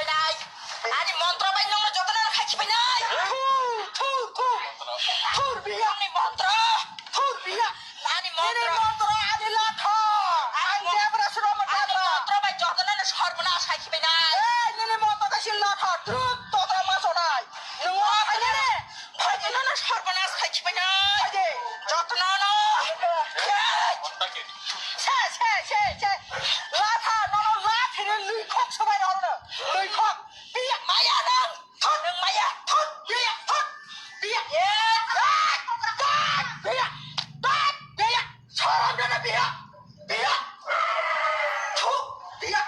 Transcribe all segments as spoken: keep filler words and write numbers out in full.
Ani montro bai nongno jotono khai khibai nai. Thur, thur, thur. Thur biya. Ani montro. Thur biya. Ani montro. Ani montro, ani latha. Ani Ani mo-, Debra Suro mo ani Debra. Montro bai jotono no sorbonas khai khibai nai. Ei, nini montro kaisa latha. Thur, totra ma sonai. Nung o ani ne. Jotono no sorbonas khai khibai nai. Jotono no. Se, se, se, se. Latha, nono lathini lwi khok swbai rw no. Lwi khok. Biya maya nang. Thut, nang maya. Thut, biya, thut. Biya. Thut, biya. Thut, biya. Sorom dana biya. Biya. Thu, biya.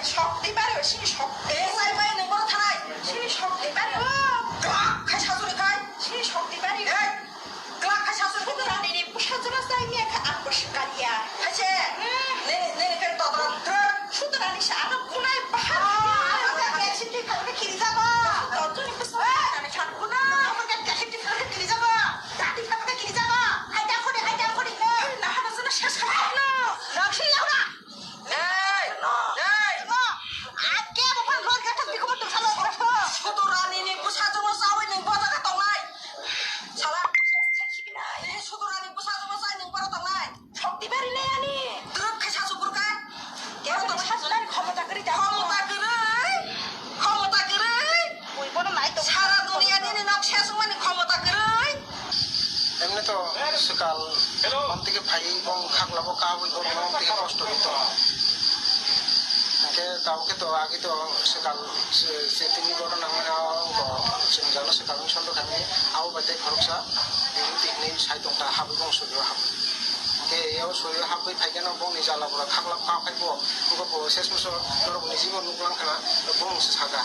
Shokti bari o, sini shokti. Eh, sai bai nung boro thanai. Sini shokti bari o. Glak khai sajuri khai. Sini shokti bari o. Eh, glak khai sajuri khai. Sutra nini bwsa jora sai miya kha ang bwsa kaliya. Haise. Hmm. Nini, nini khe todra. Sutra ni sa ano kunai bahar. Ah, sini khai kiri jago. Todra ni bwsa. Eh, ani chan kuna. Kiri jago. Dati khai kiri jago. Ai da khodi, ai da khodi. Nahana jana ses khai no. Nakshi yaura. Ei! Ei! Ake bo phan lor gata biko bo tong salo. Sudurani ni bwsajwkno chawi nwng bo jaga tongnai. Sala. Sudurani bwsajwkno chawi nwng boro tongnai. Shokti bari le ani. Twrwk khe sasu burka. Kebo to sasu nani khomota kwrwi da. Khomota kwrwi. Tei phai bong khaklabo kabwi borokno tei kosto bai tongo. Hwnkhe tabuk khe to agi to swkang se, se tini gotona wngmani o bo chwng jalo swkang wngwi sondo khaimani abo bai tei khoroksa bini twi hwnwi sai tong ta habwi bong surio habwi. Hwnkhe eo surio habwi phai kheno bongni jala bwla khaklap kha phai bo wngkha bo ses muso norok ni jibo nuklang khna bong se saka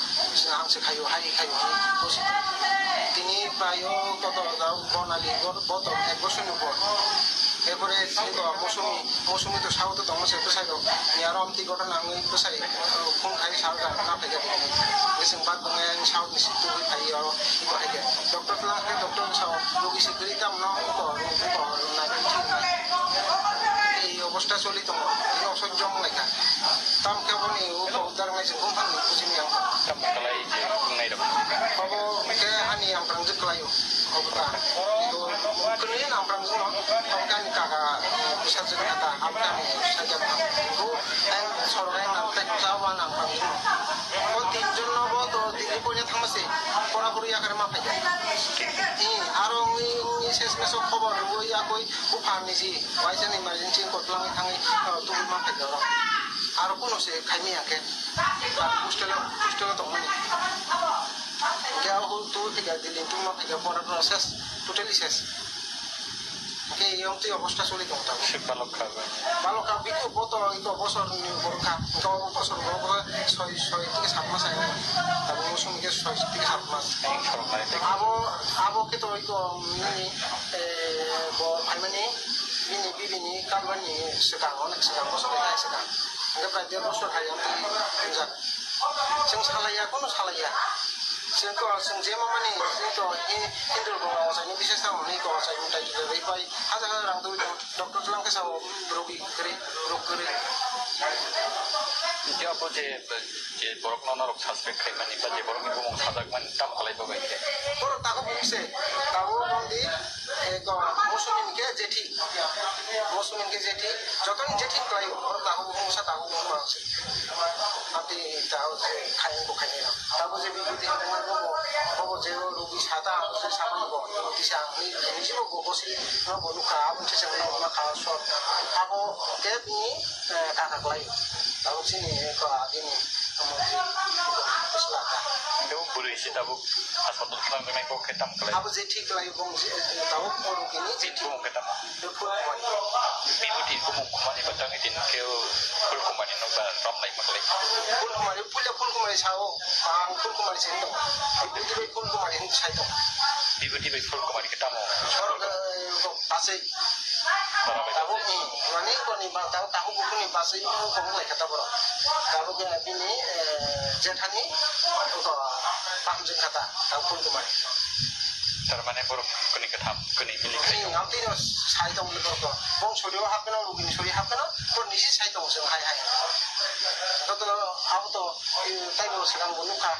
ang se khaio hai khaio hwnwi bosi tini prai o kotor da bonali bor botom ek bosor ni bor. Erpore tini to mosumi, mosumi to sao to tongma se bwsai rok ni aro amtwi gotha nangwi bwsai, uh, phone khai sao ja na phai ja tini. Bising bat bwngai ang sao ni si tubui phai aro iko hai khe. Doctor tlang khe doctor sao rogi se kwrwi tam no ko ko na thik na. Ei obostha choli tongo. Tini oso jong lai kha. Tam khe boni upo udar ngai se bumphang ni kuching yang. Tam kalai je ngai rok. Obo khe ani ang prang je klai o. Obo ta. Kwnwi nang prang juma, obo khe ani kaka, eh, bwsajwk kha ta, abo khe ani sajak kha. Bo, ang sorok ang nang tei cha wa nang prang juma. O tinjon no bo to Delhi poina thangma se, pora puri yakar ma phai kha. Ni, aro ni, ni ses meso khobor rwui yakui bupha ni ji, waisa ni emergency kot langwi thangwi, eh, tubui ma phai kha oro. Aro kuno se khaimya khe. Hostel o, hostel o tongmani. Hwnkhe o hul tu thika Delhi tungma thika pora pora ses, totally ses. Hwnkhe eyang twi obostha choli tongo tabuk. Sik balok kha ba? Balok kha, biko boto iko bosor ni borok kha. Hwnkhe o bosor borok kha soi, soi theke sat mas aino. Tabuk mosong hwnkhe soi theke sat mas. Abo, abo khe to iko nini, eh, bo phaimani bini bibini kalbani swkang, onek swkang, bosor hai swkang. Hwnkhe prai der bosor hai ang twi wngjak. Chwng salaiya, kunu salaiya. Chwng ko, chwng je mamani, chwng to hi-, Hindu rok ochai ni bises tang hwnwi ko ochai mutai twi rwi pai hajar hajar rang twi tong, doctor tlang khe sao rogi kwrwi, rok kwrwi. Hwnkhe abo je, je borok no norok suspect khaimani ba je borok ni bumung sajak mani tamo khlai bo bai khe? Borok takhuk bumung se, tabuk bongdi, eh, ko, musulmin khe jethi. Musulmin khe jethi, jotoni jethi kwlai o, borok takhuk bumung sa takhuk bumung ma se. Ati tao je khai bo khai ni. Tabo je bibidi bo bo bo je rogi sata je sama bo. Tisa ni ni bo bo si no bo nukha abo se se no ma kha so. Abo ke ni kaka klai. Tabo sini ko agi ni amo ji isla ta. Ndo buri si tabo asal tu sang nai ko ketam klai. Abo je thik klai bong je tabo ko rogi ni je thik. Bong ketam. Bibudi bumung khumani batang itin keu Phulkumani no ba rom lai maklai. Phulkumani, puila Phulkumani sao, ang Phulkumani sini tong. Bibudi bai Phulkumani sai tong. Bibudi bai Phulkumani ke tamo? Sor, eh, ko pasai. Tamo ni, mani ko ni ba, tamo, tamo buku ni pasai, ko lai kata boro. Tamo ke bini, eh, jethani, ko paham jeng kata, tamo Phulkumani. Tar mane borok kuni katham, kuni milik hai. Ang tino sai tong ni borok. Bong sori o hapkeno, rugini sori hapkeno, bor nisi sai tong song hai hai. Toto abo to, eh, tai bo sekarang bo nukha,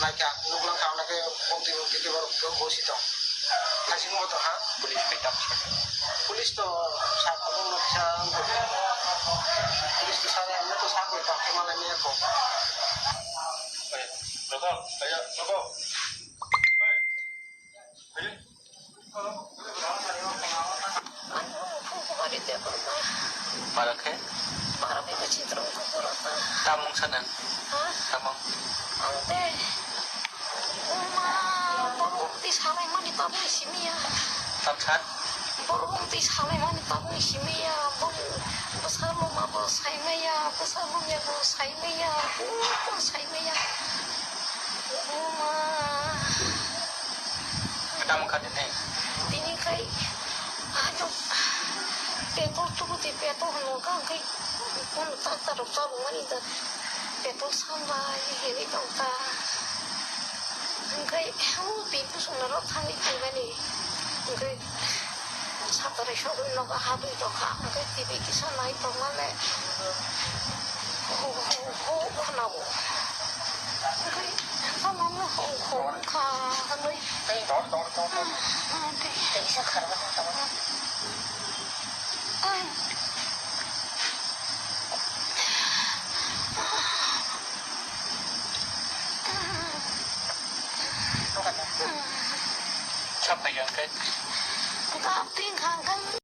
naikha, nuklang kha, onake bong twi bong twi borok to bosi tong. Hai sing mo to ha? Police bai tam sa. Police to sa ko no sa. Police to sa ya, to sa ko ta malai me ko. Ayo, logo, ayo, logo. Mara khe? Tamung sana. Tamung. Ante. Uma, borok twi salai mani tabuk simi ya. Tamsa? Borok twi salai mani tabuk simi ya. Borok bwsa loma bo sai maya, bwsa lomya bo sai maya, bo sai maya. Uma. Tamo kha tini? Tini khai ano petrol tubu twi petrol hwnwi kha hwnkhe phone ta ta rok chalok mani da petrol sambai hinwi tong kha hwnkhe o twi bwswk norok thangwi phaimani hwnkhe. Satrai sogwi nogo habwi tongkha, hwnkhe T V kisa nai tongmale ho, ho, ho khwnao. Hwnkhe tamo wngkha hwnwi. Sap paikha hwnkhe? Gap tingkha hwnkhe.